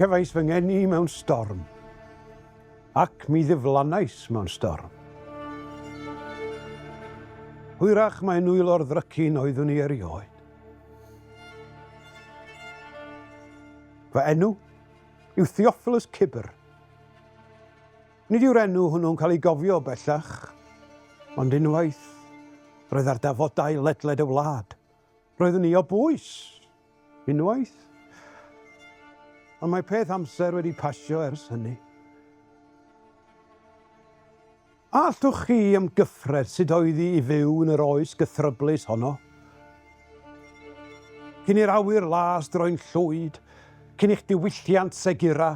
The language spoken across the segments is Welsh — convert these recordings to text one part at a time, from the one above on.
Cefais fy ngeni mewn storm, ac mi ddiflannais mewn storm. Hwyrach mai nwylo'r ddrycin oeddwn i erioed. Fy enw yw Theophilus Cibber. Nid yw'r enw hwnnw'n cael ei gofio bellach, ond unwaith roedd ar dafodau ledled y wlad. Roeddwn i o bwys, unwaith. Ond mae peth amser wedi pasio ers hynny. A allwch chi ymgyffred sut oedd hi i fyw yn yr oes gythryblus honno? Cyn i'r awyr las droi'n llwyd, cyn i'ch diwylliant segura,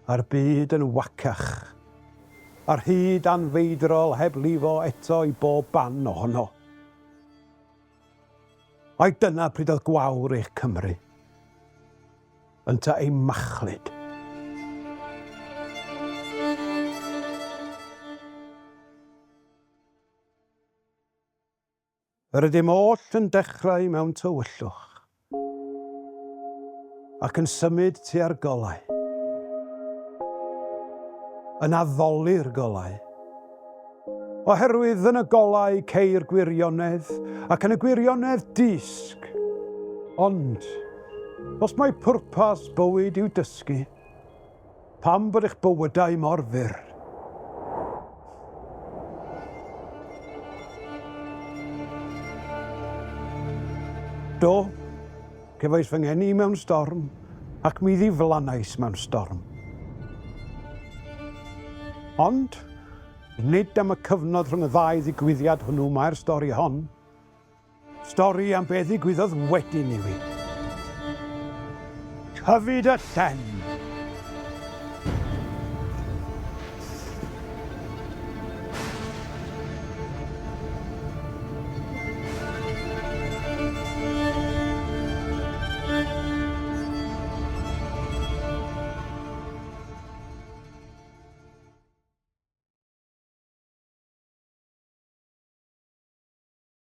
a'r byd yn wacach, a'r hud anfeidrol heb lifo eto i bob ban ohono. Ai dyna pryd oedd gwawr eich Cymru? Ynta ei machlud? Yr ydym oll yn dechrau mewn tywyllwch, ac yn symud tua'r golau. Yn addoli'r golau. Oherwydd yn y golau ceir gwirionedd, ac yn y gwirionedd dysg. Ond, os mai pwrpas bywyd yw dysgu, Pam bod eich bywydau mor fyr? Do, cefais fy ngeni mewn storm, ac mi ddiflannais mewn storm. Ond, nid am y cyfnod rhwng y ddau ddigwyddiad hwnnw mae'r stori hon. Stori am beth ddigwyddodd wedyn i fi. Cyfyd y llen!